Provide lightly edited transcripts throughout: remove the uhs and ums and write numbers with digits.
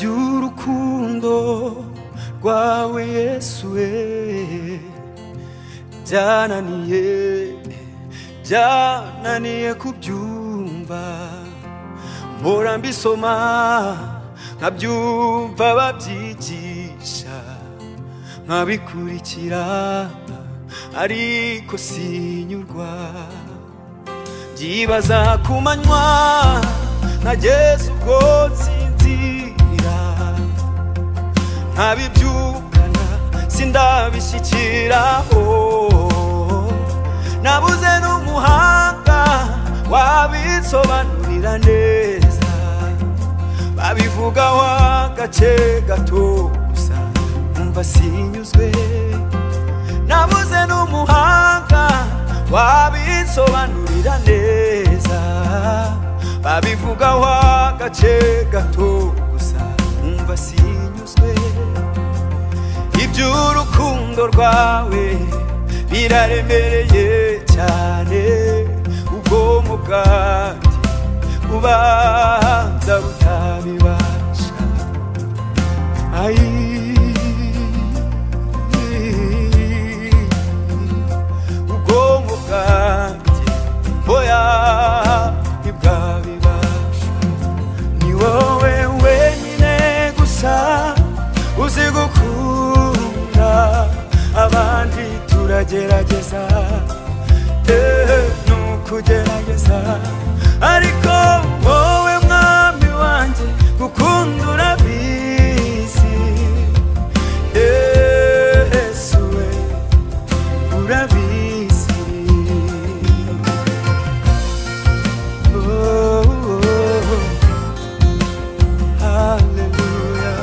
Iby'urukundo rwawe Yesu we byananiye, byananiye kubyumva. Mpora mbisoma, nkabyumva babyigisha, nkabikurikira, ariko sinyurwa. Byibaza ku manywa nkageza ubwo nsinzira, nkabibyukana sindabishyikiraho. Nabuze n'umuhanga wabisobanurira neza, babivugaho agace gato gusa nkumva sinyuzwe. Nabuze n'umuhanga wabisobanurira neza, babivugaho agace gato gusa nkumva sinyuzwe. Iby'urukundo rwawe biraremereye cyane, ubwonko bwanjye ubanza butabibasha. Ayi, ubwonko bwanjye oya, ntibwabibasha. Ni wowe wenyine gusa uzi gukunda, abandi turagerageza, ni ukugerageza, ariko wowe mwami wanjye gukunda urabizi. Yesu we, urabizi. Oh, hallelujah.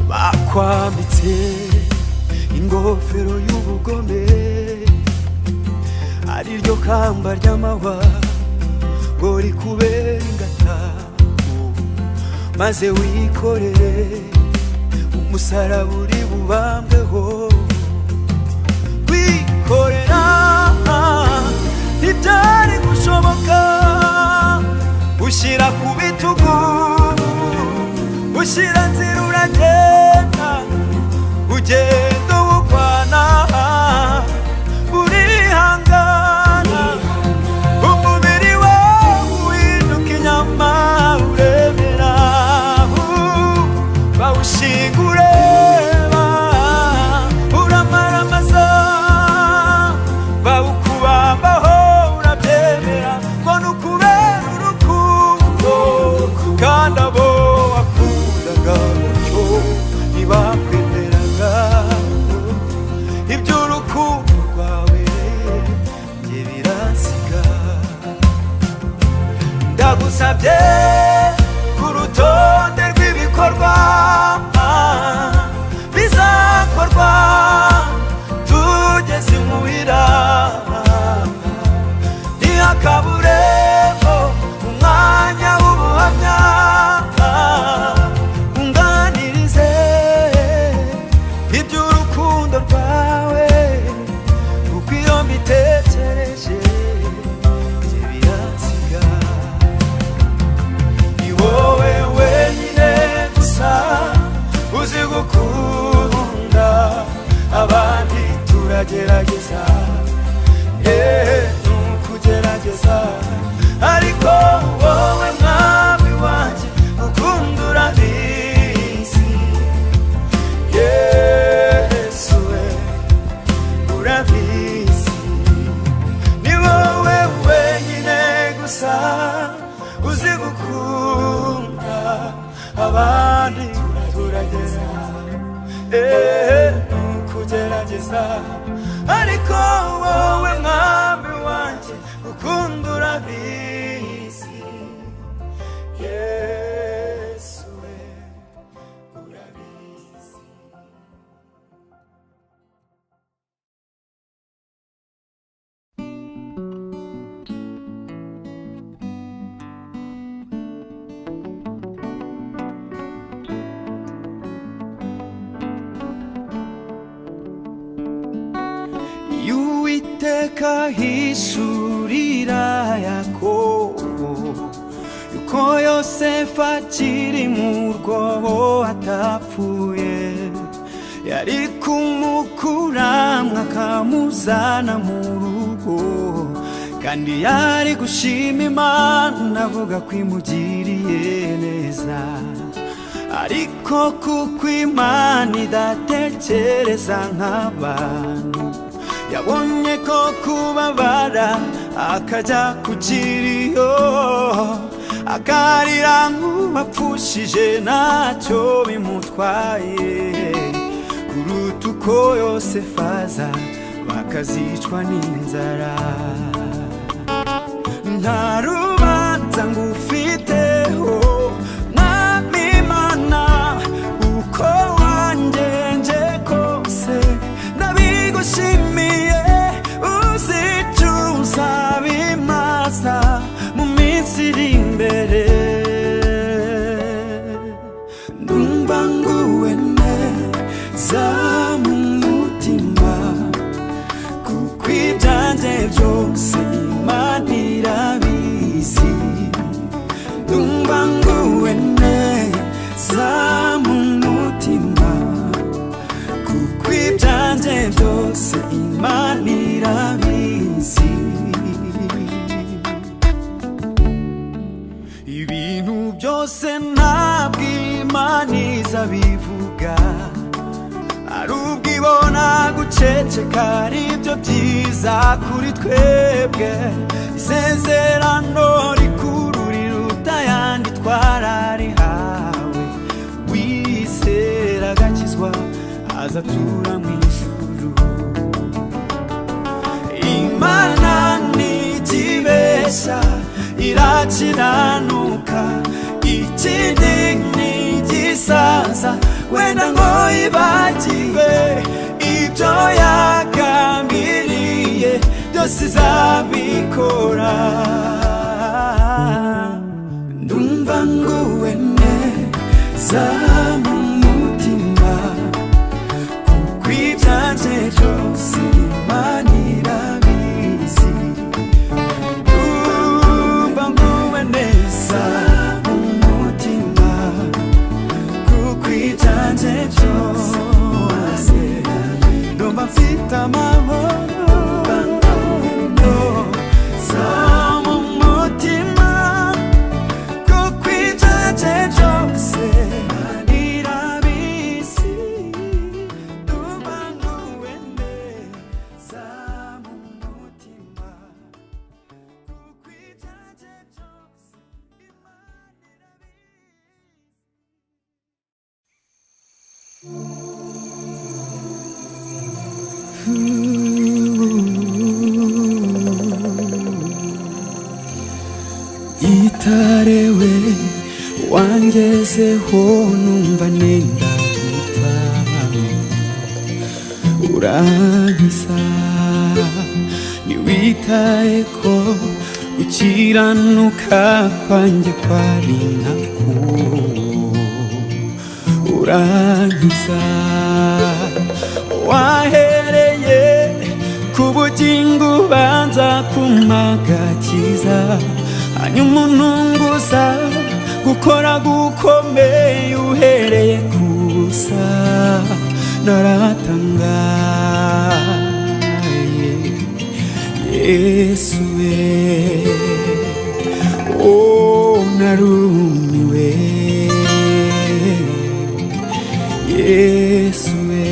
Bakwambitse ingofero y'ubugome, ariryo kamba ry'amahwa, ngo rikubere ingata, maze wikorere umusaraba uri bubambweho. Kwikorera ntibyari gushoboka, ushyira ku bitugu, ushyira nzira, uragenda, ugenda uwugwana, urihangana, umubiri wawe uhinduka inyama, uremera, bawushinga ureba, uramaramaza, bawukubambaho, urabyemera ngo ni ukubera urukundo. Kandi abo wakundaga gutyo ntibakwemeraga. Iby'urukundo rwawe njye biransiga. Ndagusabye, ku rutonde rw'ibikorwa bizakorwa tugeze imuhira, ntihakabureho umwanya w'ubuhamya. Unganirize iby'urukundo rwawe, kuko iyo mbitekereje njye biransiga. Ni wowe wenyine gusa uzi gukunda, abandi turagerageza, ni ukugerageza, ariko wowe mwami wanjye ukunda urabizi. Yesu we, urabizi. Ni wowe wenyine gusa uzi gukunda, abandi turagerageza, ni ukugerageza, ariko wowe mwami wanjye ukunda urabizi. Yesu we, urabizi. Uwiteka ahishurira Yakobo yuko Yosefu akiri mu rwobo atapfuye, yari kumukuramwo akamuzana mu rugo, kandi yari gushima Imana avuga ko imugiriye neza. Ariko kuko Imana idatekereza nk'abantu, yabonye ko kubabara akajya ku kiriyo akarira nk'uwapfushije ntacyo bimutwaye, kuruta uko Yosefu aza bakazicwa n'inzara. Nta rubanza ngufiteho, Mwami Imana, uko wangenje kose ndabigushimiye. Uzicuza bimasa mu minsi iri imbere. Ndumva nguwe neza mu mutima, kuko ibyanjye byose Imana irabizi. Ndumva nguwe neza mu mutima, kuko ibyanjye byose Imana irabizi. Ibintu byose ntabwo Imana izabivuga, ari ubwo ibona guceceka ari byo byiza kuri twebwe. Isezerano rikuru riruta ayandi twararihawe: wizera agakizwa azatura mu ijuru. Imana ntijibesha, irakiranuka, ikindi ntigisaza wenda ngo yibagiwe ibyo yagambiriye, byose izabikora. Ndumva nguwe neza mu mutima, kuko ibyanjye byose Imana irabizi. Ndumva nguwe neza mu mutima, kuko ibyanjye byose, ndumva mfite amahoro mu mutima, kuko ibyanjye byose irabizi. Ndumva nguwe neza mu mutima, kuko ibyanjye byose Imana irabizi. Gitarewe wangezeho numva nenda gupfa, urankiza. Ntiwitaye ko gukiranuka kwanjye kwari nkako, urankiza. Wahereye ku bugingo ubanza kumagakiza, hanyuma ununguza gukora gukomeye uhereye ku busa. Naratangaye, Yesu we, oh, narumiwe, Yesu we.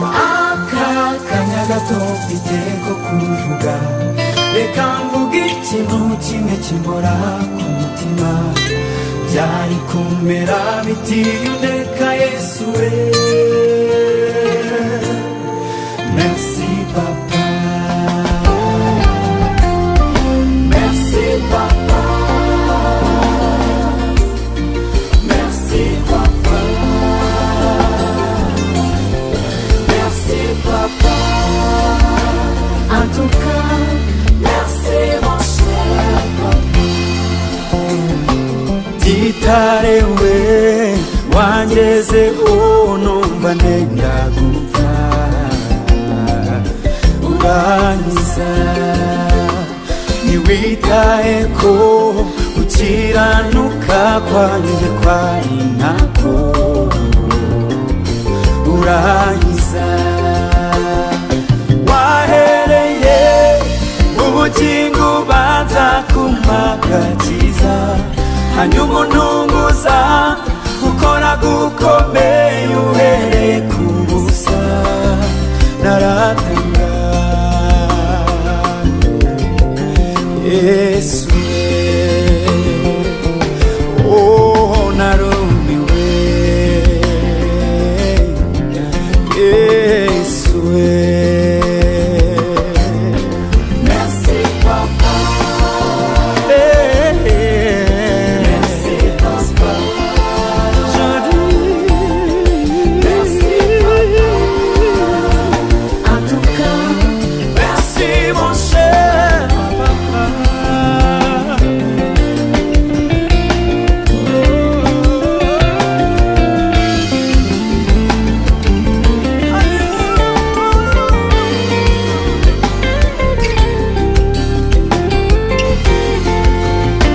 Aka kanya gato mfite ko kuvuga, reka mvuge ikintu kimwe kimbora ku mutima. Byari kumera biti undeka, Yesu we? Merci papa, merci papa, merci papa, merci papa. En tout cas, merci mon cher papa. Gitarewe wangezeho numva nenda gupfa. Urankiza, ntiwitaye ko gukiranuka kwanjye kwari nako. Urankiza, wahereye ubugingo ubanza kumagakiza, hanyuma untunguza gukora gukomeye uhereye ku busa. Naratanga Yesu, oh, narumiwe Yesu. Merci papa. Merci papa. Je dis Merci papa. En tout cas, merci mon cher papa.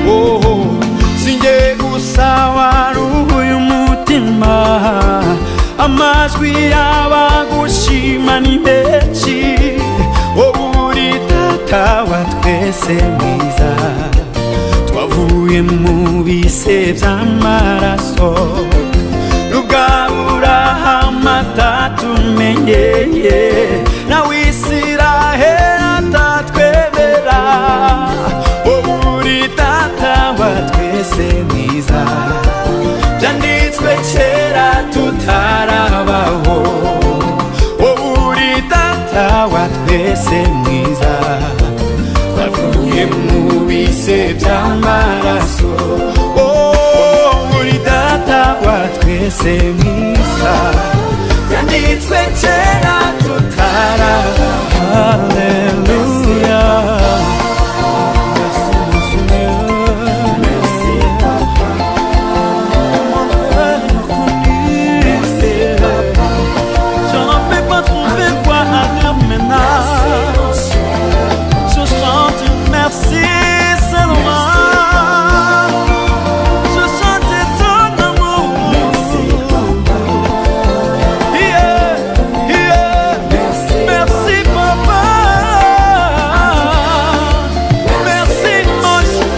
Oh, sinjye gusa waruhuye umutima, amajwi y'abagushima ni menshi. Wowe uri data wa twese mwiza, twavuye mu bise by'amaraso n'ubwaburahamu atatumenyeye, nawe Isiraheli atatwemera. Wowe uri data wa twese mwiza, byanditswe kera tutarabaho. Wowe uri data wa twese mwiza, twavuye mu bise by'amaraso. Oh, uri data wa twese mwiza, byanditswe kera tutarabaho. Haleluya. Merci papa. Merci papa. J'en peux pas trouver quoi à dire maintenant. Mon cher. Je chante merci seulement. Je chante ton amour. Merci papa. Yeah. Merci. Merci papa. Merci mon cher.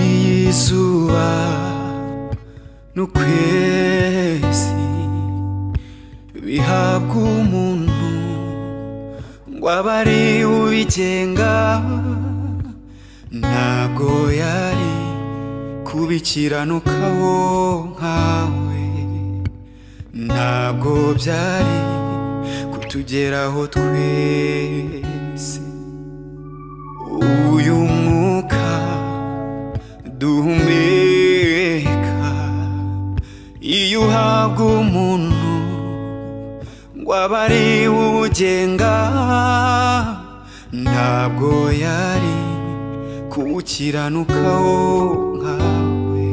Izuba n'ukwezi bihabwa umuntu ngo abe ari ubigenga, ntabwo yari kubikiranukaho nkawe, ntabwo byari kutugeraho twese. Uyu mwuka duhumeka, iyo uhabwa umuntu ngo abe ari uwugenga, ntabwo yari kuwukiranukaho nkawe,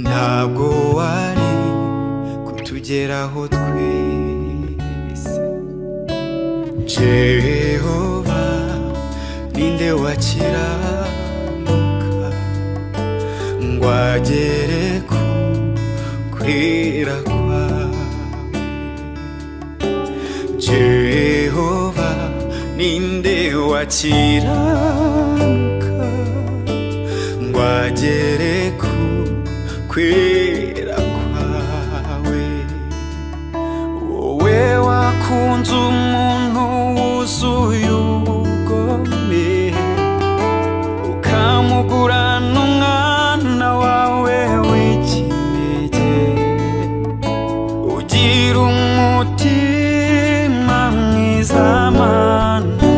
ntabwo wari kutugeraho twese. Jehova, ninde wakiranuka ngo agere ku kwera kwawe? Jehova, ninde wakiranuka ngo agere ku kwera kwawe? Wowe wakunze umuntu wuzuye ubugome, ukamugurana umwana wawe w'ikinege. Ugira umutima mwiza mana,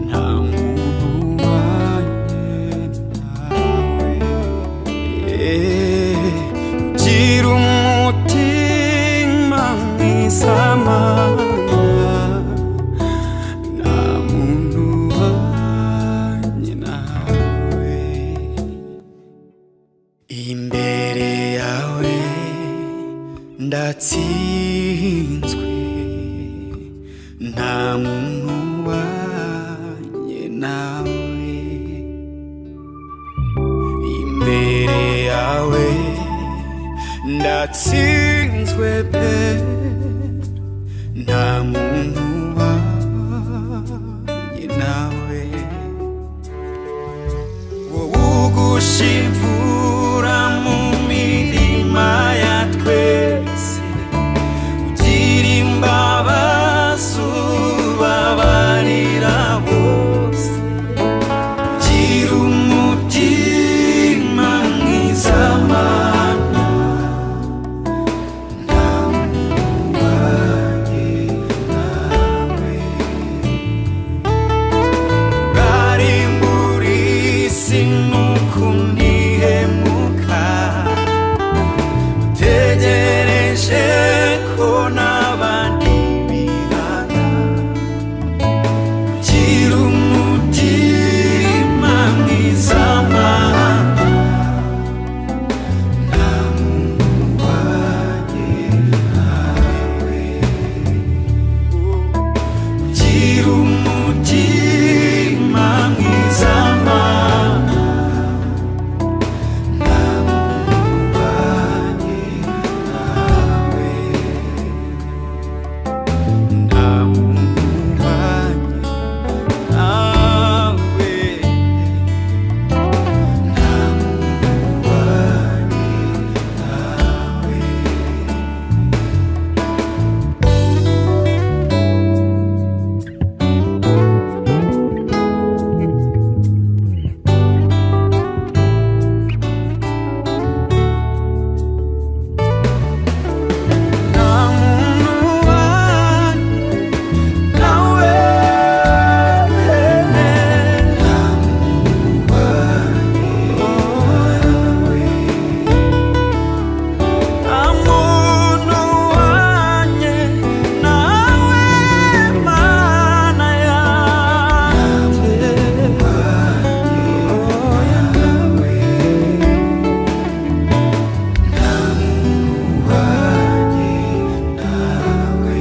nta muntu ubanye nawe. Imbere yawe ndatsinzwe, nta muntu ubanye nawe. Imbere yawe ndatsinzwe pe, nta muntu ubanye nawe. Wowe ugusha imvura mu mirima ya twese, ugira imbabazi ubabarira bose, ugira umutima mwiza Mana, nta muntu ubanye nawe. Bari muri isi nuko ntihemuka, utegereje ko n'abandi bihana. Gira umutima mwiza Mana, nta muntu ubanye nawe. Gira umutima mwiza Mana, nta muntu ubanye nawe. Nta muntu ubanye nawe. Nta muntu ubanye nawe. Nta muntu ubanye nawe. Nta muntu ubanye nawe. Nta muntu ubanye nawe, Mana yanjye. Oya nawe. Nta muntu ubanye nawe.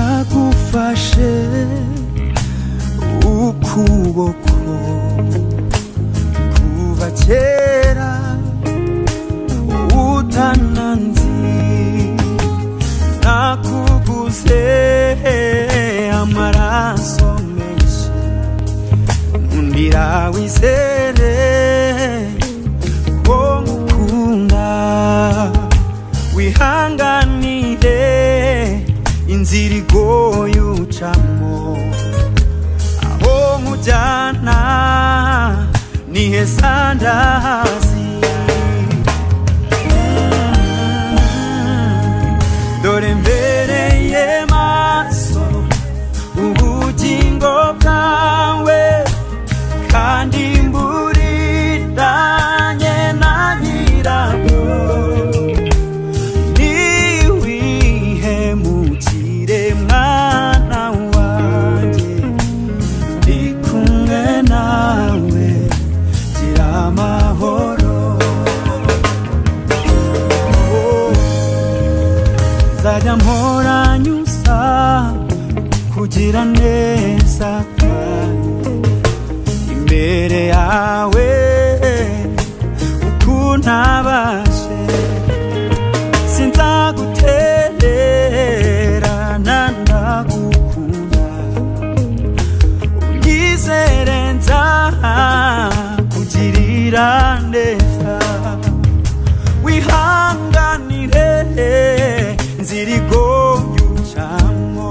Nagufashe ukuboko kuva kera utananzi, nakuguze amaraso menshi, nkundira wizere ko ngukunda, wihanganire inzira igoye ucamo, aho nkujyana ni heza ndahazi. Dore mbereye maso ubugingo bwawe, kandi mburiranye na nyirabwo. Ntiwihemukire mwana wanjye, ndi kumwe nawe, gira amahoro. Oh, nzajya mpora nyusa kugira neza kwawe imbere yawe, ukuntabashe sinzagutererana, ndagukunda, unyizere nzakugirira neza. Wihanganire inzira igoye ucamo,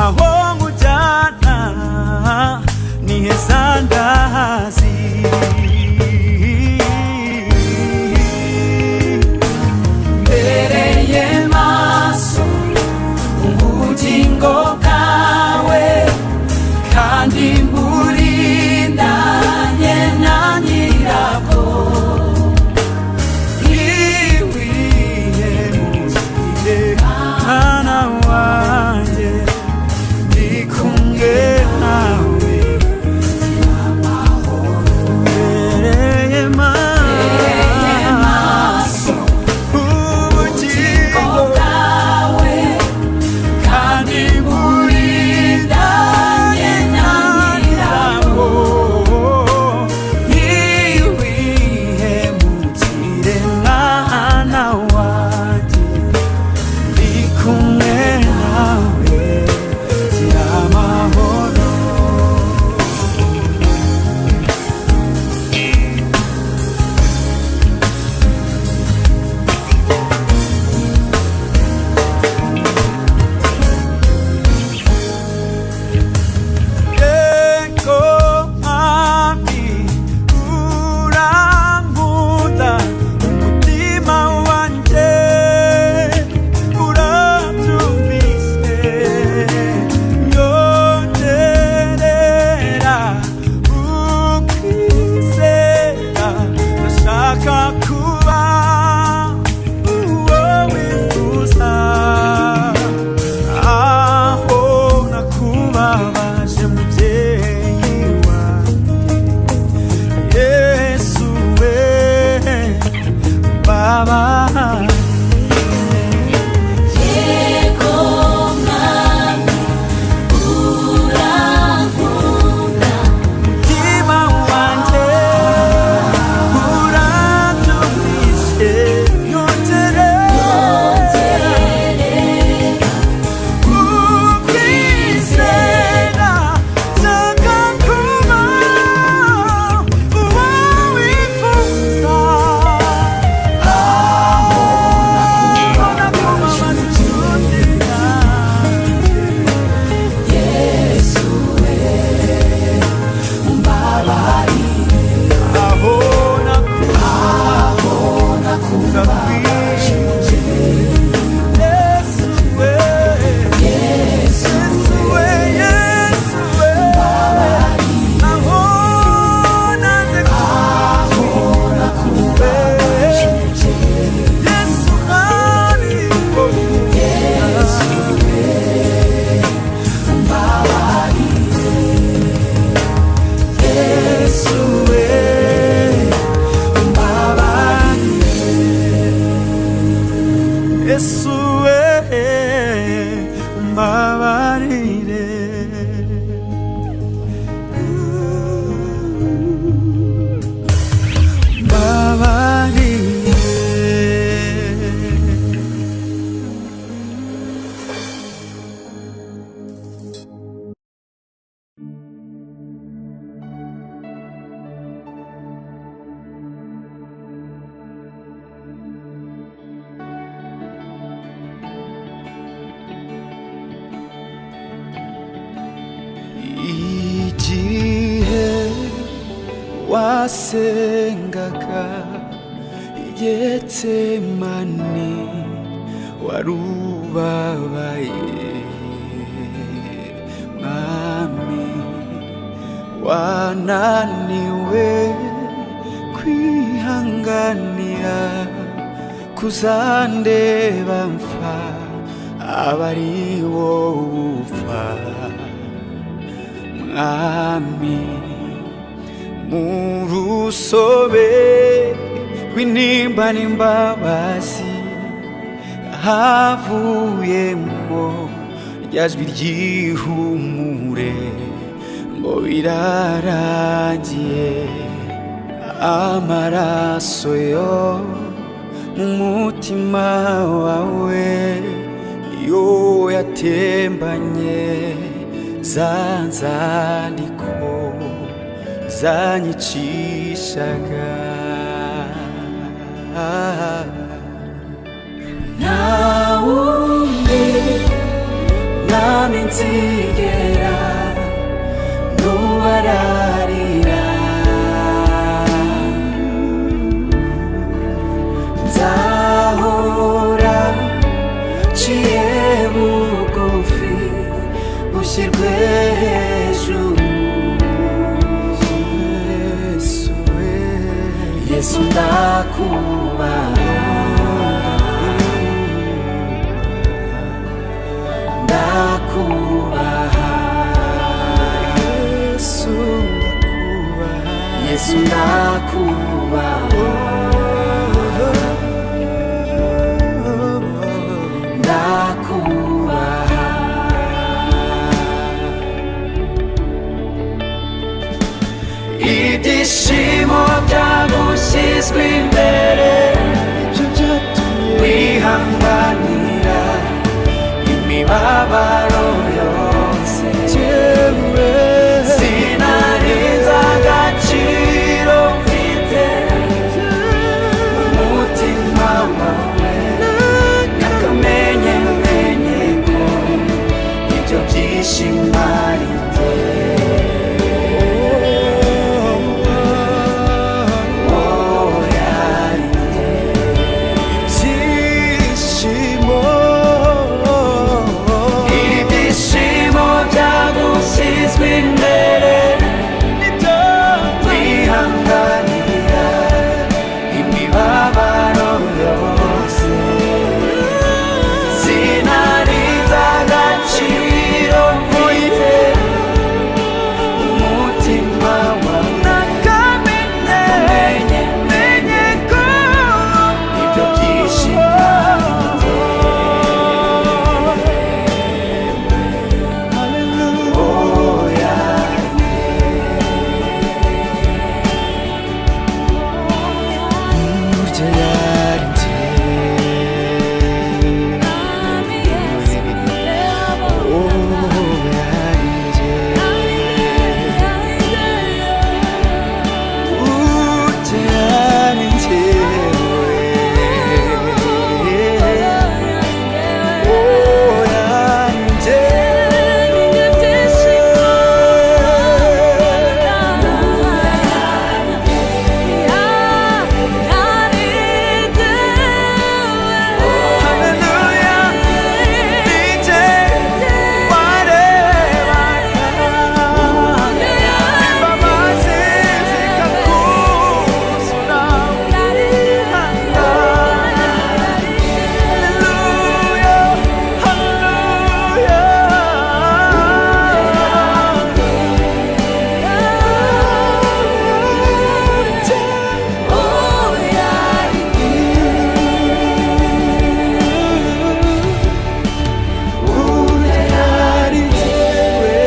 aho nkujyana ni heza ndahazi. Mbereye maso ubugingo bwawe, kandi mburindanye na nyirabwo. Ntiwihemukire mwana wanjye, ndi kumwe nawe. Mbereye maso ubugingo bwawe, kandi burindanye na nyirabwo. Ntiwihemukire mwana wanjye, ndi kumwe nawe, gira amahoro. Ego mwami, urankunda, umutima wanjye urabyumvise. Nyongerera ukwizera, ndashaka kuba uwo wifuza. Aho nakubabaje mubyeyi wanjye, Yesu we, baba. Yego mwami, urankunda, Mutima wanjye urabyumvise, nyongerera ukwizera, nshaka kuba uwo wifuza. Aho nakubabaje inshuti yanjye, Yesu we, umbabarire. Aho nakubabaje Yesu we, Yesu Yesu we, Yesu we, aho nanze nakubabaje, Yesu mwami, Yesu we, umbabarire. Yesu we, umbabarire. Yesu we, umbabarire. Umbabarire. Igihe wasengaga i Getsemani, warubabaye mwami, wananiwe kwihanganira kuzandeba mfa, aba ari wowe upfa. Mwami, mu rusobe rw'intimba n'imbabazi havuyemo rya jwi ry'ihumure ngo birarangiye. Amaraso yo mu mutima wawe yo yatembanye za nzandiko zanyicishaga. nzigera ntubararira. Nzahora nciye bugufi, ushyirwe hejuru. Yesu we. Yesu ndakubaha, ndakubaha. Yesu ndakubaha. Yesu ndakubaha, ndakubaha. Ibyishimo byagushyizwe imbere, Ibyo byatumye wihanganira imibabaro yose. Jyewe Sinariza agaciro mfite umutima wawe, nakamenye menye ko ibyo byishimo ari bye. Oya, ari bye. Ibyishimo, Ibyishimo byagushyizwe imbere, nibyo wihanganira imibabaro yose. Sinariza agaciro mfite umutima wawe, nakamenye namenye menye ko ibyo byishimo Hallelujah. oya. Burya yari njye. Oh, yari njye. Burya yari njyewe. Oh, yari njye. Hallelujah. Ni njye warebaga. Imbabazi zikakuzura. Hallelujah, hallelujah. Burya yari njyewe.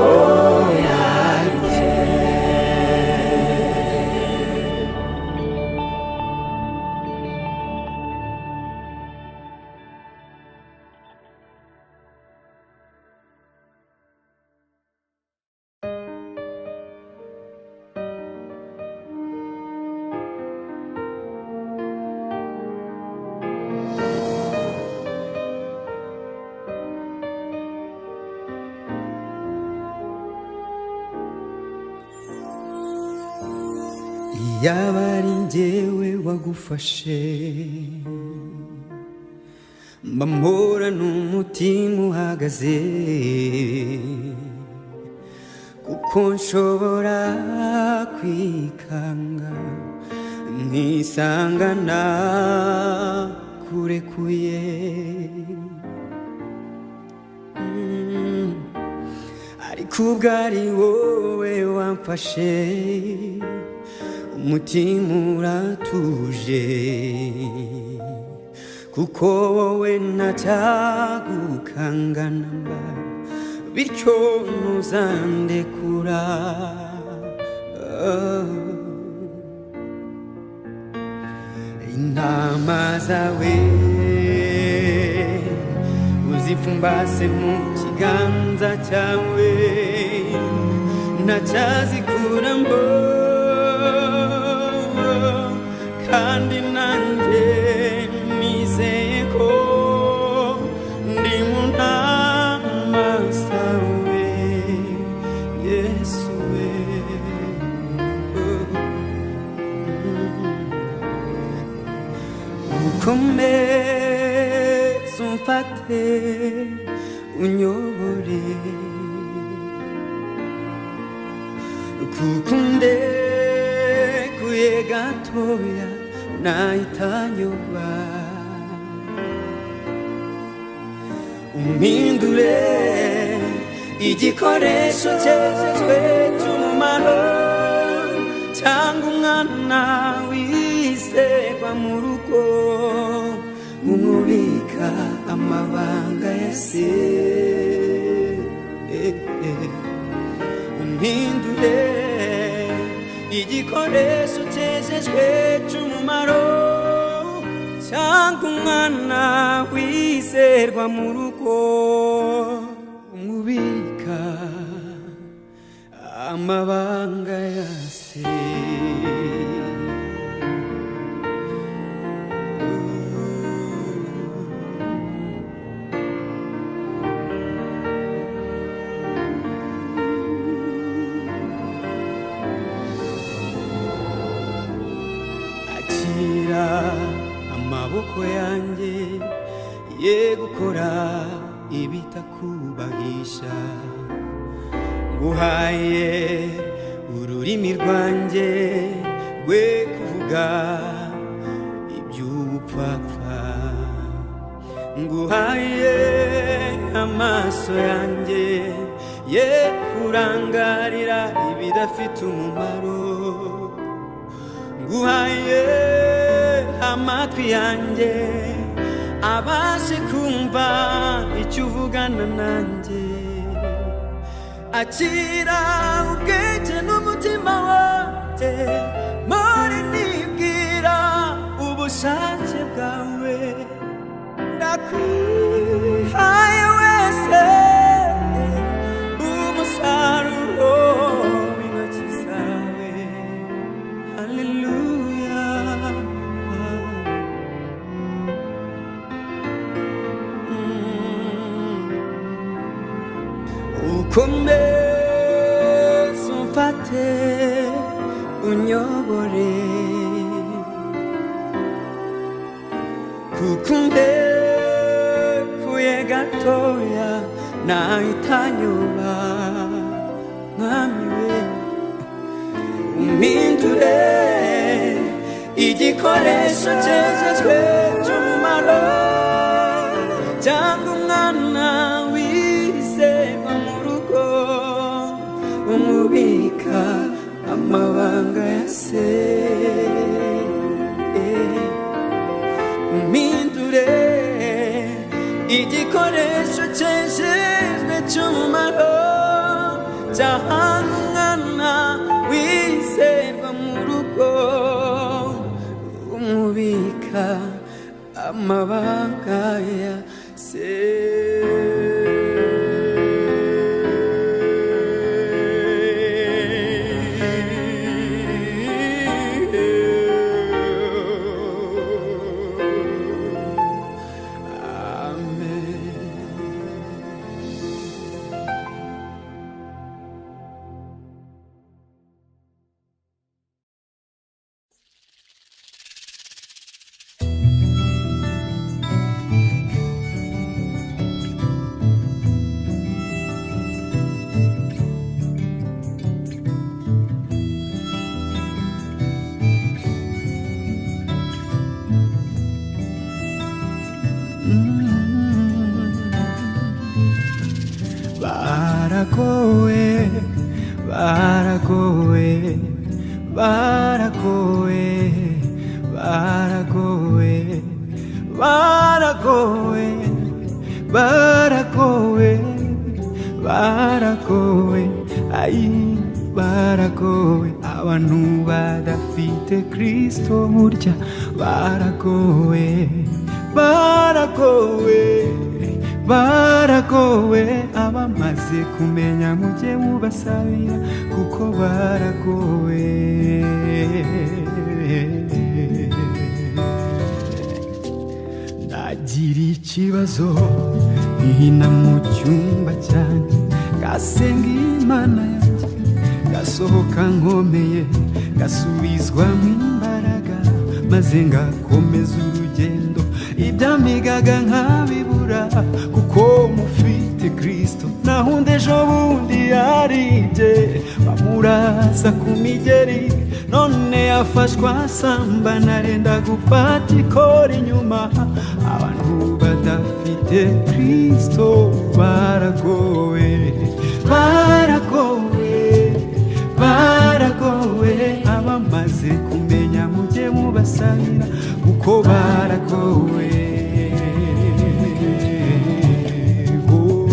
Oh, yari njye. Yaba ari njyewe wagufashe, mba mpora n'umutima uhagaze, kuko nshobora kwikanga nkisangana kurekuye. Ariko ubwo ari wowe wamfashe, umutima uratuje, kuko wowe ntacyagukangana mba, bityo ntuzandekura. Intama zawe uzipfumbase mu kiganza cyawe, ntacyazikuramo, kandi nanjye nizeye ko Ukomeze umfate, unyobore, kuko undekuye gatoya nahita nyoba. Umpindure igikoresho cyejejwe cy'umumaro, cyangwa umwana wizerwa mu rugo, umubika amabanga ya se. Umpindure igikoresho cyejejwe cy'umumaro, cyangwa umwana wizerwa mu rugo, umubika amabanga ya se. Akira amaboko yanjye ye gukora ibitakubahisha, nguhaye ururimi rwanjye rwe kuvuga iby'ubupfapfa, nguhaye amaso yanjye ye kurangarira ibidafite umumaro, nguhaye amatwi yanjye abashe kumva icyo uvugana nanjye. Akira ubwenge n'umutima wanjye, mpore nibwira ubushake bwawe. Ndakwihaye wese, umusaruro w'intoki zawe. Haleluya. Ukomeze umfate, unyobore, kuko undekuye gatoya nahita nyoba. Mwami we, umpindure igikoresho cyejejwe cy'umumaro, cyangwa umwana wizerwa mu rugo, umubika amabanga ya se. Umpindure igikoresho cyejejwe cy'umumaro, cyangwa umwana wizerwa mu rugo, umubika amabanga ya se. Amen. Baragowe, baragowe, baragowe, baragowe, baragowe, baragowe, baragowe, ayi baragowe, abantu badafite Kristo burya baragowe, baragowe, baragowe, abamaze kumenya mujye mubasabira kuko baragowe. Nagira ikibazo nkihina mu cyumba cyanjye, ngasenga Imana yanjye, ngasohoka nkomeye, ngasubizwa mu imbaraga, maze ngakomeza urugendo. Ibyamigaga nkabibura kuko mufite Kristo. Nahundi ejo bundi yaribye bamurasa ku migeri, none yafashwa asambana arenda gufata ikora inyuma. Abantu badafite Kristo baragowe, baragowe, baragowe. Abamaze kumenya mujye mubasabira kuko baragowe. Oh.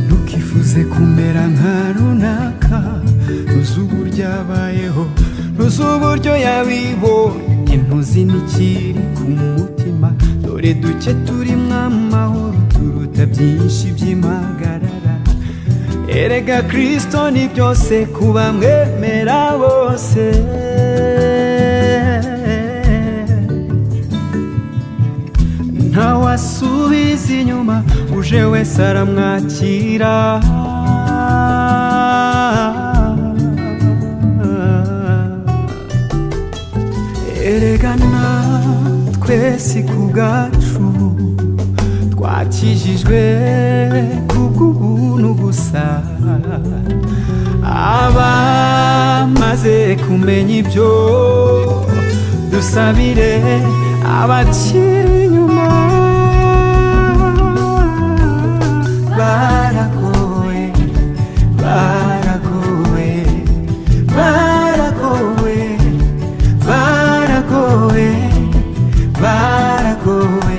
Ntukifuze kumera nka runaka, ntuzi uburyo abayeho, ntuzi uburyo yabibonye, ntuzi n'ikiri ku mutima. Dore duke turimo amahoro turuta byinshi by'impagarara. Erega Kristo ni byose kuba mwemera bose. Ntawasubiza inyuma, uje wese aramwakira. Erega natwe si ku bwacu twakijijwe, kubw'ubuntu gusa. Abamaze kumenya ibyo, dusabire abakiri inyuma. Baragowe, baragowe, baragowe, baragowe, baragowe,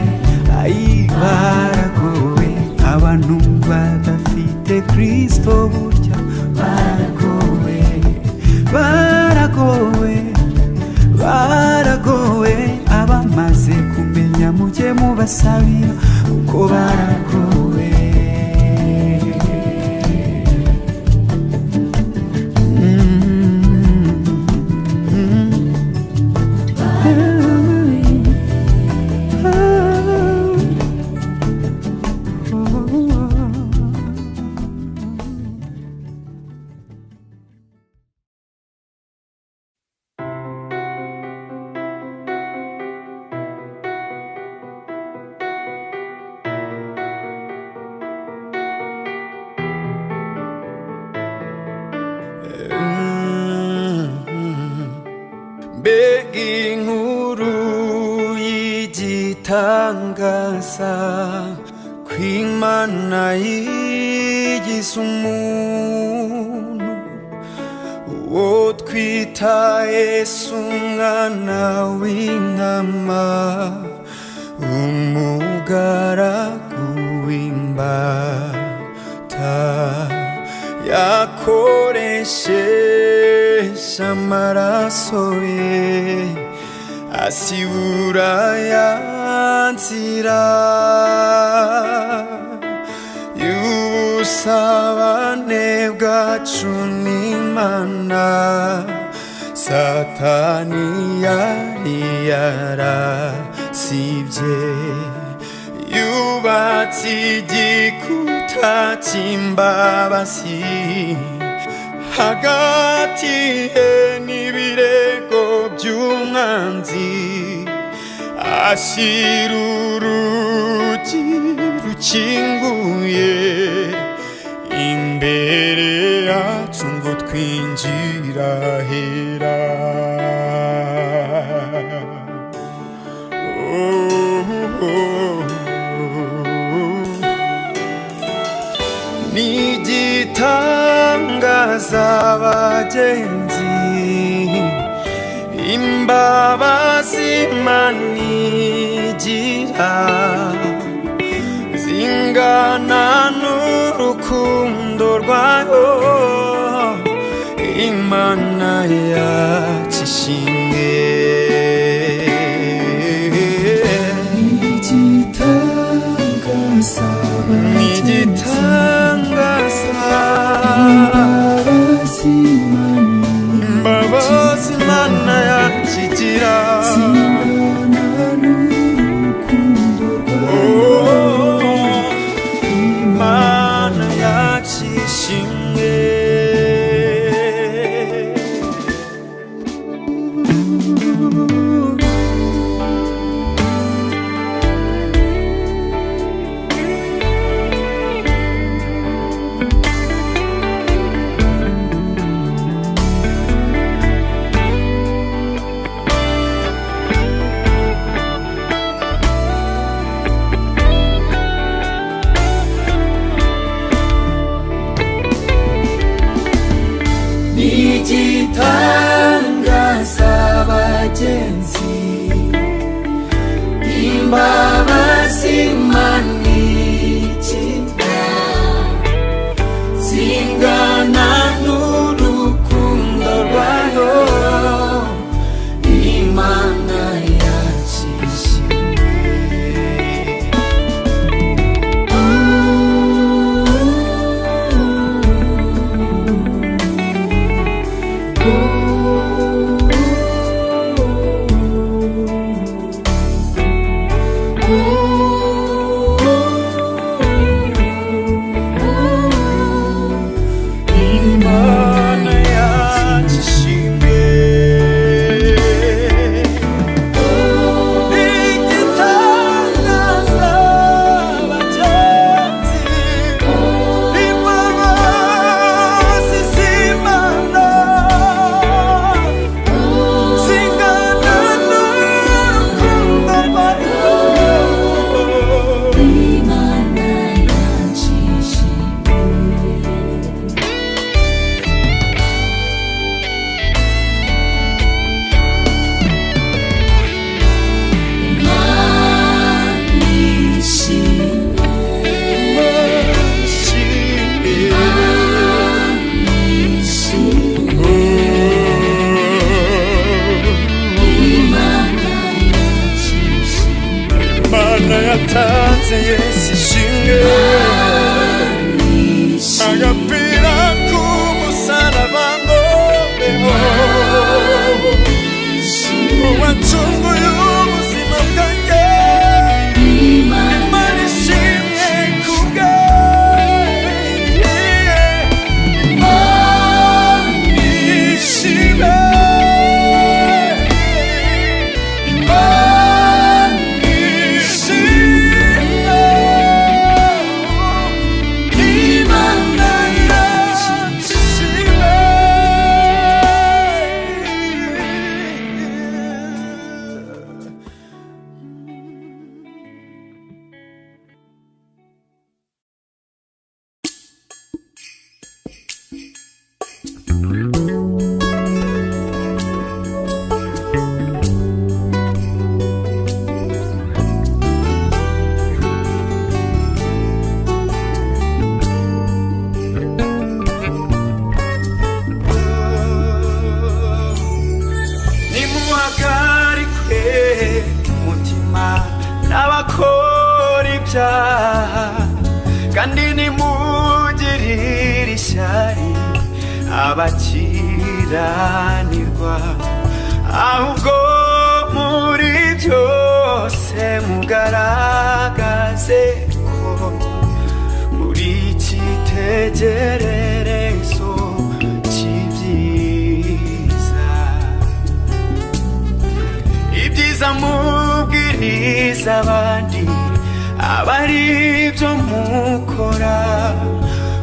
ayi baragowe. Abantu badafite Kristo burya baragowe, baragowe, baragowe. Abamaze kumenya mujye mubasabira kuko baragowe. Mbega inkuru y'igitangaza, kw'Imana yigize umuntu, uwo twita Yesu umwana w'intama, umugaragu w'imbata, yakoresheje amaraso ye asibura ya nzira y'ubusabane bwacu n'Imana Satani yari yarasibye. Yubatse igikuta cy'imbabazi hagati ye n'ibirego by'umwanzi, ashyira urugi rukinguye imbere yacu ngo twinjira ahera. Oh, oh, oh. N'igitangaza bagenzi, imbabazi Imana igira zingana n'urukundo rwayo. Imana yacu ishimwe. Igitangaza. N'igitangaza. Imbabazi Imana imbabazi Imana yacu igira zingana n'urukundo rwayo. Oh, Imana yacu. Imana yacu ishimwe. Igitangaza bagenzi, imbabazi z'Imana zingana n'urukundo rwayo. Imana yacu ishimwe. Imana ishimwe. Ishimwe. Imana yacu ishimwe. Imana yatanze Yesu ishimwe, agapira k'umusaraba ngo mbeho, uwacunguye ubuzima bwanjye. Imana ishimwe kubwe. Imana ishimwe. Imana ishimwe. Imana yacu ishimwe. Nimuhagarikwe umutima n'abakora ibyaha, kandi nimugirire ishyari abakiranirwa, ahubwo muri byose mugaragaze ko muri cyitegererezo cy'ibyiza. Ibyiza mubwiriza abandi aba ari byo mukora,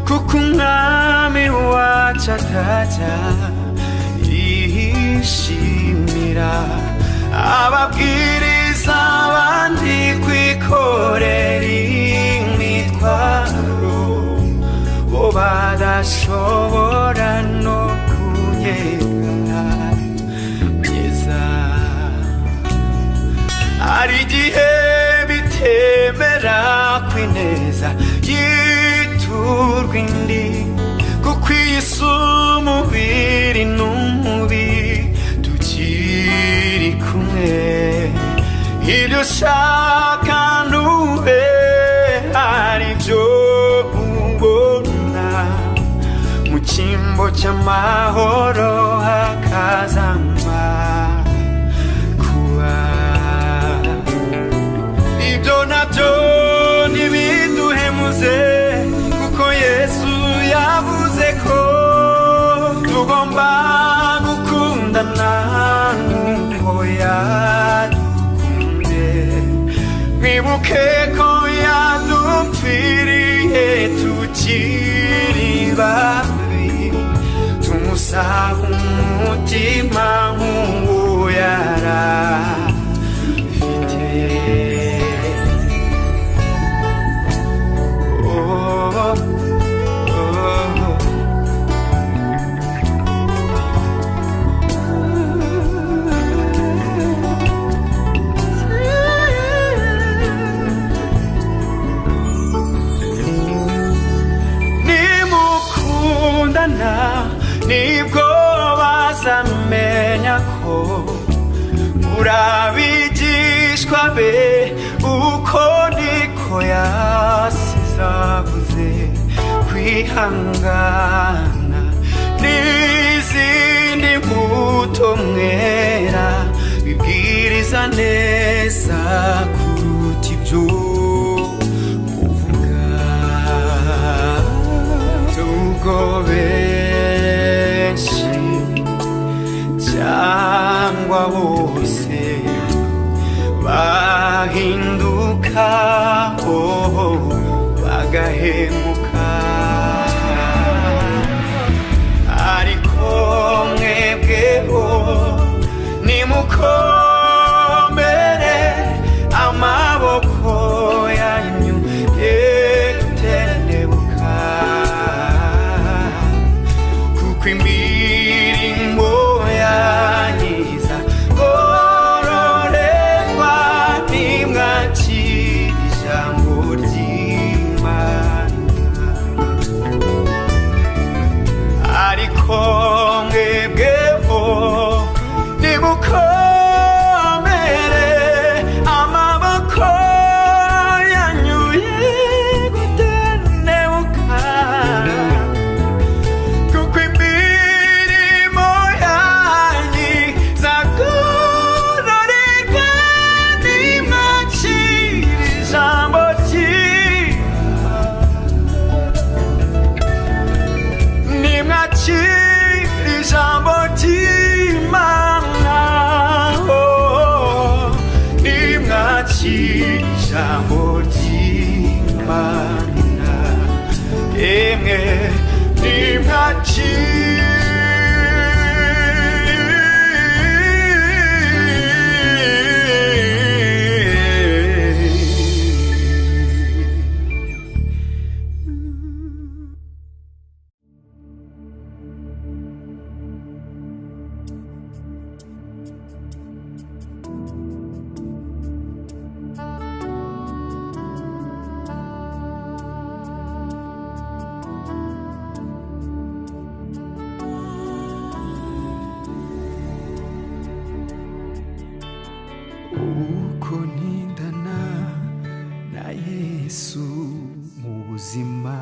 kuko umwami wacu atajya yishimira ababwiriza abandi kwikorera imitwaro bo badashobora no kunyeganyeza. Hari igihe bitemera kwineza yiturwa indi, kuko iyi si umubiri n'umubi tukiri kumwe. Ibyo ushaka ntube hari ibyo ubona, mu cyimbo cy'amahoro hakazama kuba. Ibyo nabyo ntibiduhemuze, kuko Yesu yavuze ko tugomba gukundana nk'uko yadukunze. Mwibuke ko yadupfiriye tukiri babi, tumusaba umutima nk'uwo yarafite. Oh, oh. Nimukundana nibwo bazamenya ko urabigishwa be, uko niko yasize avuze. Kwihangana n'izindi mbuto mwera bibwiriza neza kuruta. bahinduka, oh, bagahemuka. Ariko mwebweho nimukomere, amaboko yanyu ye gutendebuka, kuko imirimo yanyiza gororerwa nimwakira ijambo ry'Imana. Ariko mwebweho nimukomere, amaboko yanyu ye gutendebuka, kuko imirimo yanyu izagororerwa nimwakira ijambo ry'Imana. Nimwakira ijambo ry'Imana, oh, nimwakira ijambo ry'Imana, emwe nimwakira. Uko ntindana na Yesu mu buzima,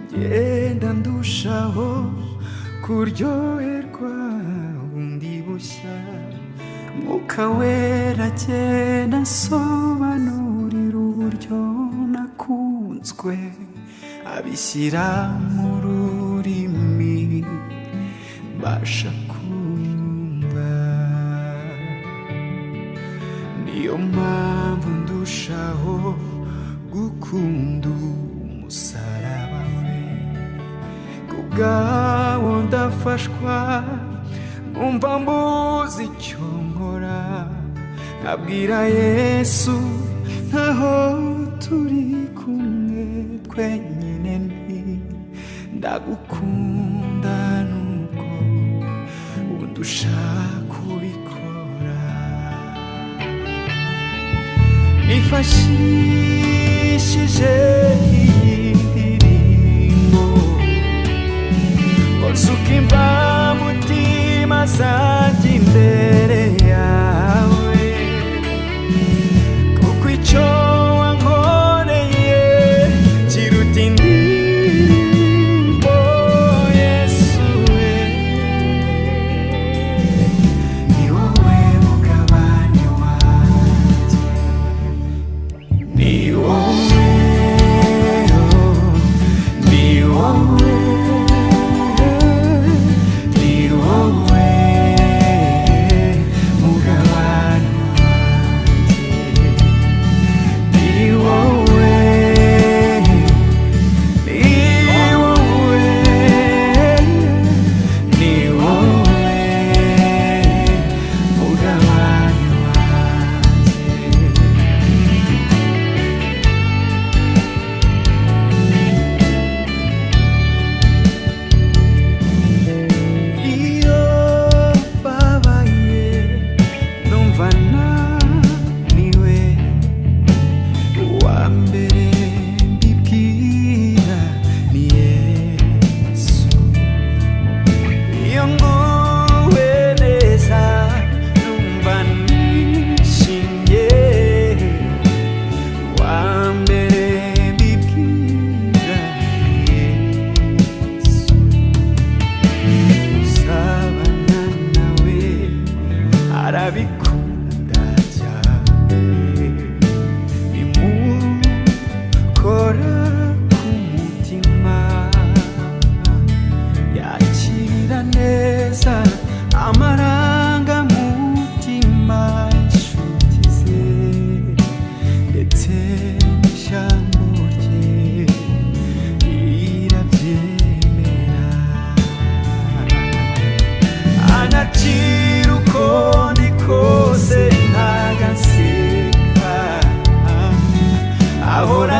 ngenda ndushaho kuryoherwa bundi bushya. Mwuka Wera agenda asobanurira uburyo nakunzwe, abishyira mu rurimi mbasha kumva. Niyo mpamvu ndushaho gukunda umusaraba we. Kubwawo ndafashwa, nkumva mbuze icyo nkora, nkabwira Yesu nkaho turi kumwe twenyine nti: "Ndagukunda nubwo undusha kubikora." Nifashishije iyi ndirimbo ngo nsuke imbamutima zanjye imbere yawe, kuko icyo wankoreye kiruta indirimbo. Yesu we, ni wowe mugabane wanjye, ni wowe, oh, ni wowe, ni wowe.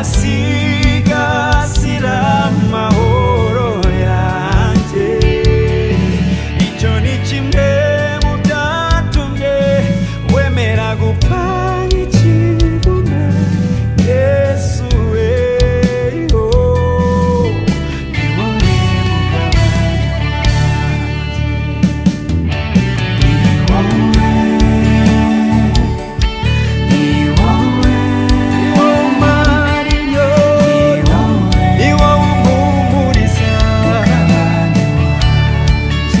Asigasira amahoro yanjye. Icyo ni kimwe mu byatumye wemera gupfa nk'ikivume. Yesu we, oh, ni wowe mugabane wanjye. Ni wowe, ni wowe, ni wowe umara inyota, ni wowe umpumuriza.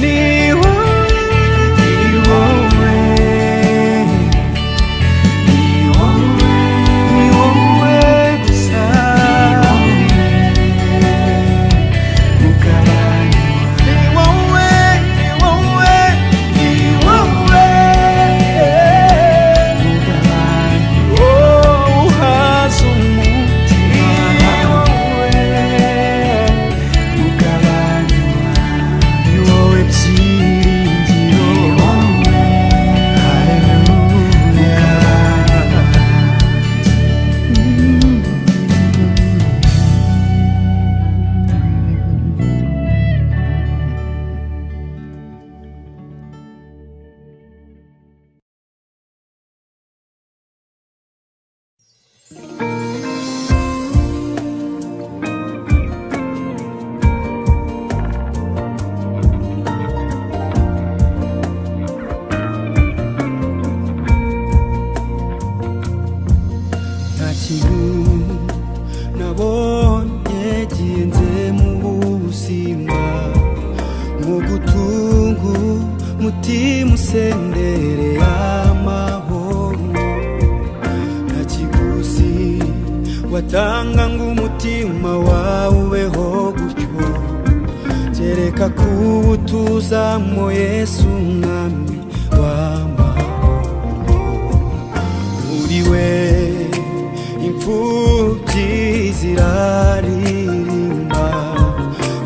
Ni wowe, ni wowe, ni wowe, ni wowe gusa. Mugabane, ni wowe, ni wowe, ni wowe. Oh, uhaza umutima. Ni wowe mugabane, ni wowe byiringiro. Haleluya. Nta kintu nabonye gihenze mu buzima nko gutunga umutima usendereye amahoro. Nta kiguzi watanga ngo umutima wawe ubeho gutyo, kereka kuwutuzamo Yesu umwami w'amahoro. Muri we imfubyi ziraririmba,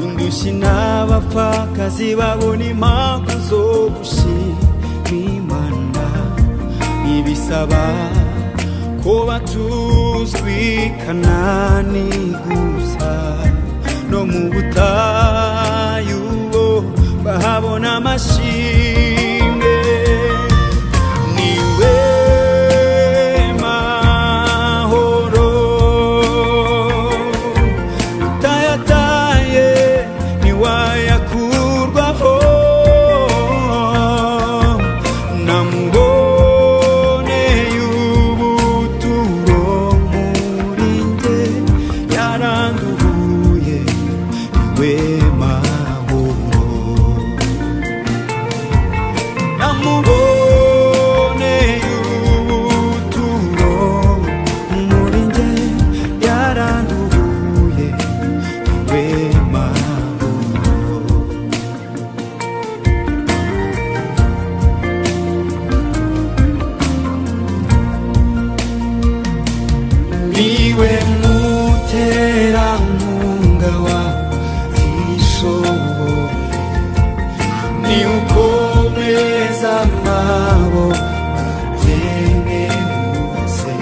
indushyi n'abapfakazi babona impamvu zo gushima Imana. Ntibisaba ko batuzwi Kanani gusa, no mu butayu bo bahabona amashimwe. Niwe mahoro, utayataye ntiwayakurwaho. Namuboneye ubuturo muri njye, yaranduhuye. Niwe mahoro. Namuboneye ubuturo muri njye, yaranduhuye. Niwe mahoro. Niwe muterankunga wa tishoboye, ni ukomeza amaboko atenebutse,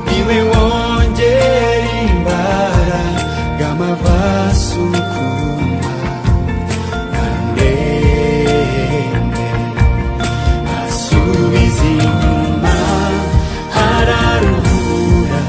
niwe wongera imbaraga amavasukuma nandembe asubiza inyuma, araruhura.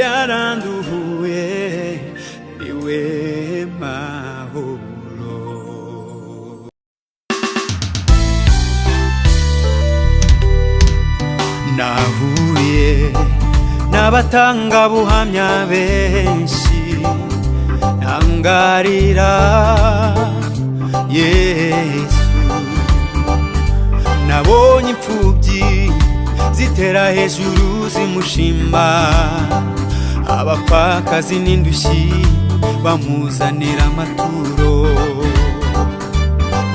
Yaranduhuye, niwe mahoro. Nahuye n'abatangabuhamya benshi, ntangarira Yesu. Nabonye imfubyi zitera hejuru zimushima, abapfakazi n'indushyi bamuzanira amaturo.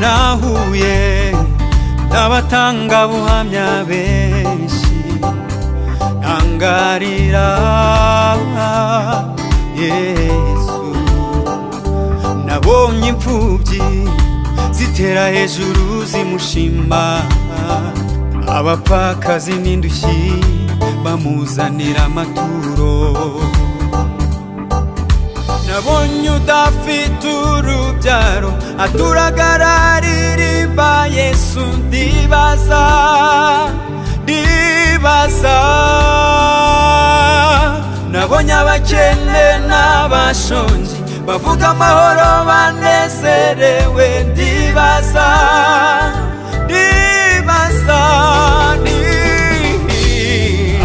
Nahuye n'abatangabuhamya benshi, ntangarira Yesu. Nabonye imfubyi zitera hejuru zimushima, abapfakazi n'indushyi bamuzanira amaturo. Nabonye udafite urubyaro aturagararirimba Yesu, ndibaza, ndibaza. Nabonye abakene n'abashonji bavuga amahoro banezerewe, ndibaza, ndibaza.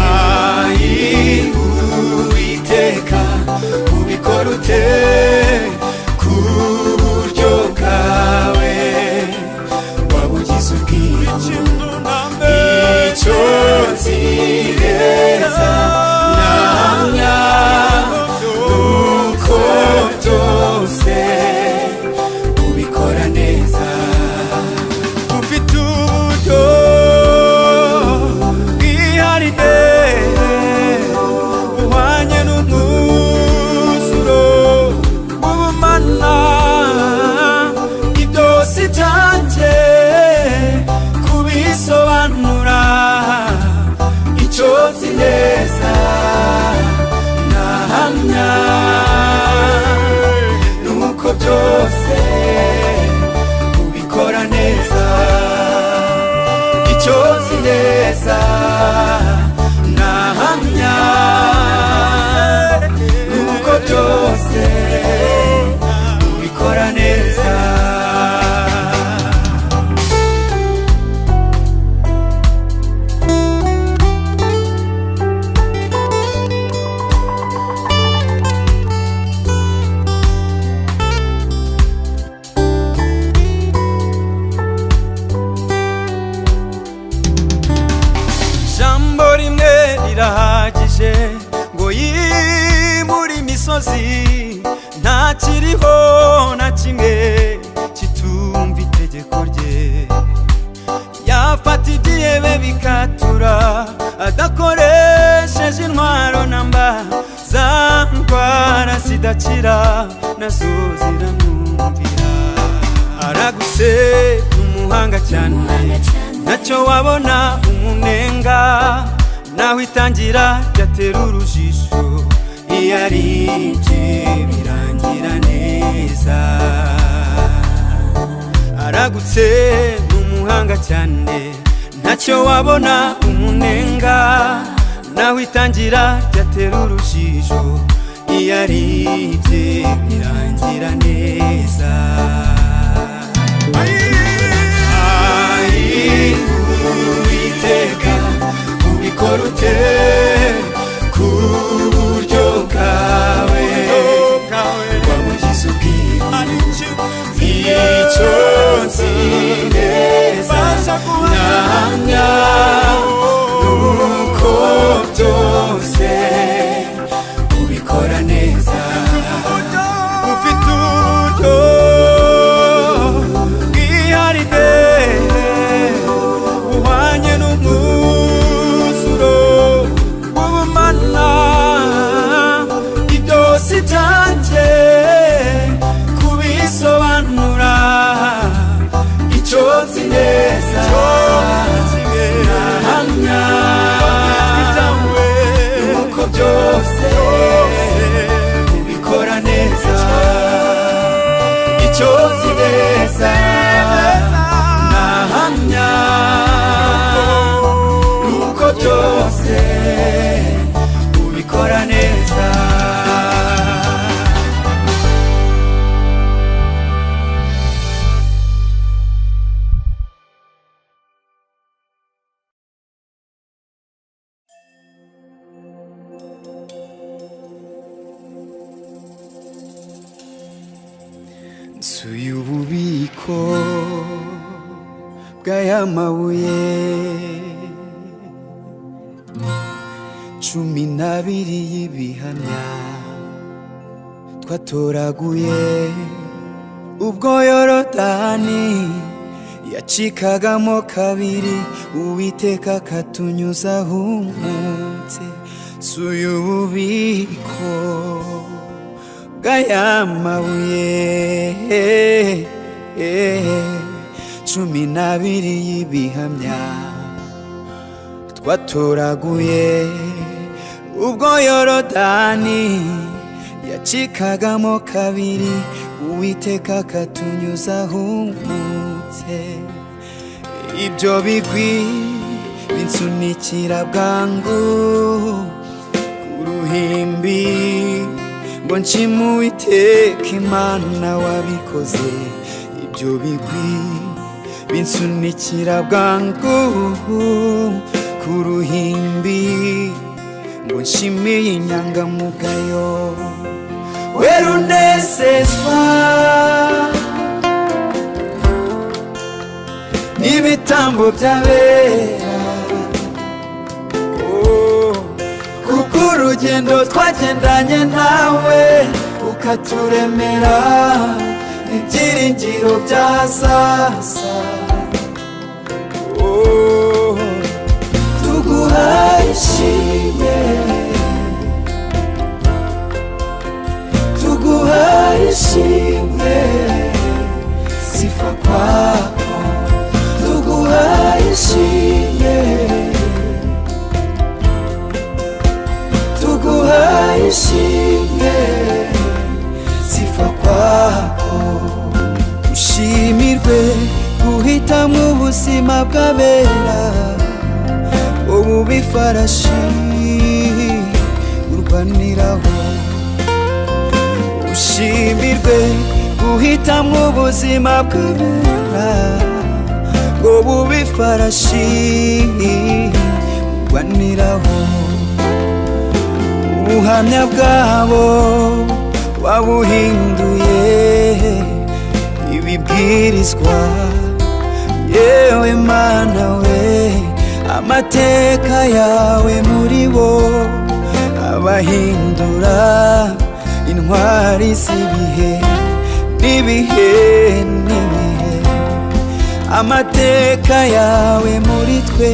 Ayi Uwiteka, ubikora ute ku buryo bwawe wabugize ubwiru? Icyo nzi neza namya nuko byose ubikora neza. Ufite uburyo bwihariye buhwanye n'umwuzuro w'ubumana. Ibyo si byanjye kubisobanura, icyo nzi neza nahamya nuko byose ubikora neza. Icyo nzi neza nahamya nuko byose ubikora neza. Ijambo rimwe rirahagije ngo yimure imisozi, ntakiriho na kimwe kitumva itegeko rye. Yafata ibyihebe bikatura adakoresheje intwaro namba, za ndwara zidakira nazo ziramwumvira. Aragutse, ni umuhanga cyane, ntacyo wabona umunenga. Naho itangira ryatera urujijo, iyo aribye birangira neza. Aragutse, ni umuhanga cyane, ntacyo wabona umunenga. Naho itangira ryatera urujijo, iyo aribye birangira neza. Ayi Uwiteka, ubikora ute ku buryo bwawe wabugize ubwiru? Icyo nzi neza nahamya nuko byose ubikora neza. Ufite uburyo bwihariye buhwanye n'umwuzuro w'ubumana. Ibyo si byanjye kubisobanura, icyo nzi neza nahamya nuko byose ubikora neza. Icyo nzi neza nahamya nuko byose ubikora neza. Nsuye ububiko bw'aya mabuye 12 y'ibihamya twatoraguye ubwo Yorodani yacikagamo kabiri, Uwiteka akatunyuza ahumutse. Nsuye ububiko bw'aya mabuye 12 y'ibihamya twatoraguye ubwo Yorodani yacikagamo kabiri, Uwiteka akatunyuza ahumutse. Ibyo bigwi binsunikira bwangu ku ruhimbi ngo nshime Uwiteka Imana wabikoze. Ibyo bigwi binsunikira bwangu ku ruhimbi ngo nshimiye inyangamugayo. Werunezezwa n'ibitambo by'abera, oh, kuko urugendo twagendanye nawe ukaturemera ibyiringiro by'ahazaza. Oh, tuguhaye ishimwe, tuguhaye ishimwe, sifa kwako, tuguhaye ishimwe, tuguhaye ishimwe, sifa kwako. Ushimirwe guhitamo ubuzima bw'abera, ubu bifarashi urwaniraho. Ushimirwe guhitamo ubuzima bw'abera, ngo bube ifarashi urwaniraho. Ubuhamya bwabo wabuhinduye ibibwirizwa. Yewe Mana we, amateka yawe muri bo abahindura intwari z'ibihe n'ibihe n'ibihe. Amateka yawe muri twe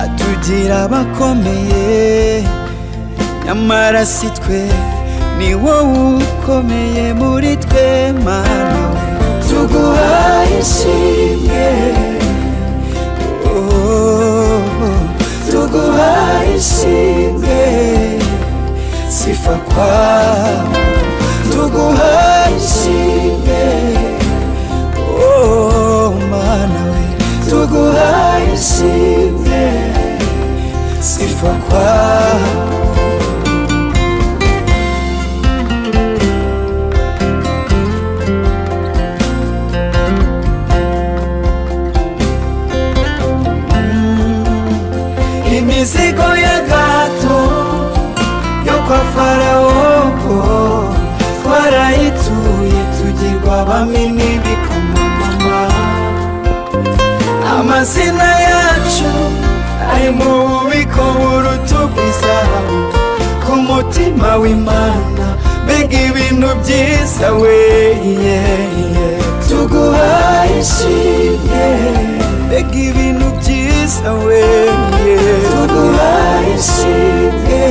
atugira abakomeye, nyamara si twe, ni wowe ukomeye muri twe. Mana we, tuguhaye ishimwe, oh, tuguhaye ishimwe, sifa kwawe, tuguhaye ishimwe, oh, Mana we, tuguhaye ishimwe, sifa kwawe. Imizigo y'agahato yo kwa Farawo twarayituye, tugirwa abami n'ibikomangoma. Amazina yacu ari mu bubiko buruta ubw'izahabu ku mutima w'Imana. Mbega ibintu byiza we, yeah. Tuguhaye ishimwe, mbega ibintu byiza we, yeah. Tuguhaye ishimwe,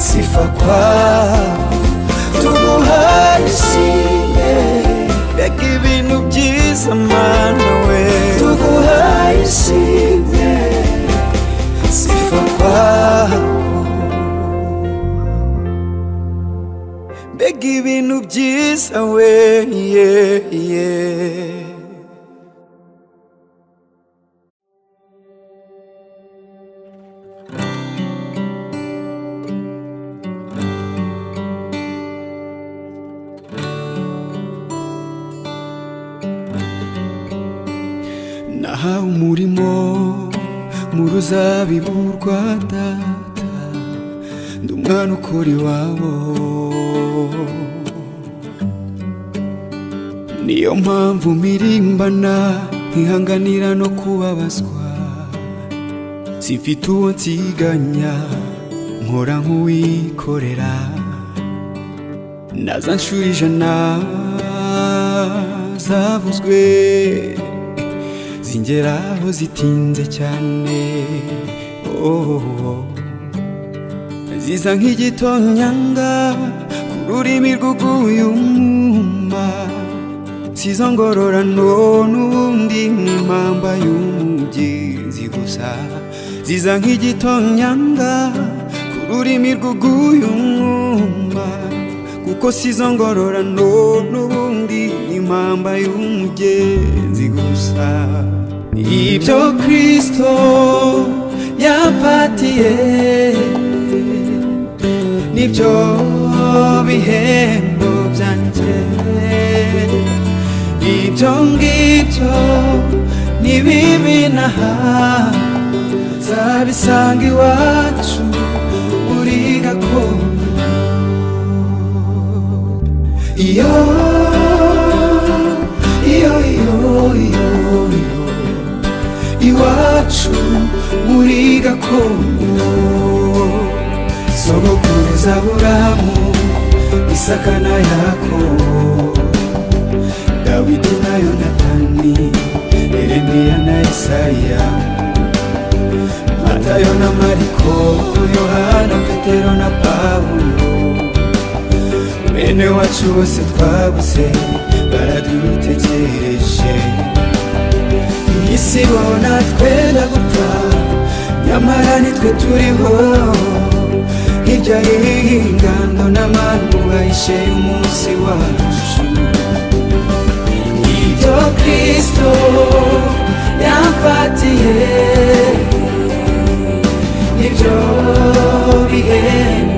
sifa kwawe, tuguhaye ishimwe, mbega ibintu byiza Mana we, tuguhaye ishimwe, sifa kwawe. Mbega ibintu byiza we, yeah. Nahawe umurimo mu ruzabibu rwa data, ndi umwana ukora iwabo. Niyo mpamvu mirimbana, nkihanganira no kubabazwa. Simfite uwo nsiganya, nkora nk'uwikorera. Naza nshuro 100 zavuzwe, zingeraho zitinze cyane, oh. Ziza nk'igitonyanga ku rurimi rw'uguye umwuma. Sizo ngororano, n'ubundi n'impamba y'umugenzi gusa. Ziza nk'igitonyanga ku rurimi rw'uguye umwuma, kuko sizo ngororano, n'ubundi n'impamba y'umugenzi gusa. Ibyo Kristo yamfatiye nibyo bihembo byanjye. Ibyo ngibyo ni bibi naha, nzabisanga iwacu muri gakondo. Iyo, iyo, iyo, iyo, iyo, iwacu muri gakondo. Sogokuruza Aburahamu, Isaka na Yakobo, Dawidi na Yonatani, Yeremiya na Isaya, Matayo na Mariko, Yohana, Petero na Pawulo, bene wacu bose twabuze baradutegereje. Isi bona twenda gupfa, nyamara nitwe turiho. Hirya y'ingando n'abantu bahishe umunsi wacu. Ibyo Kristo yamfatiye nibyo bihembo.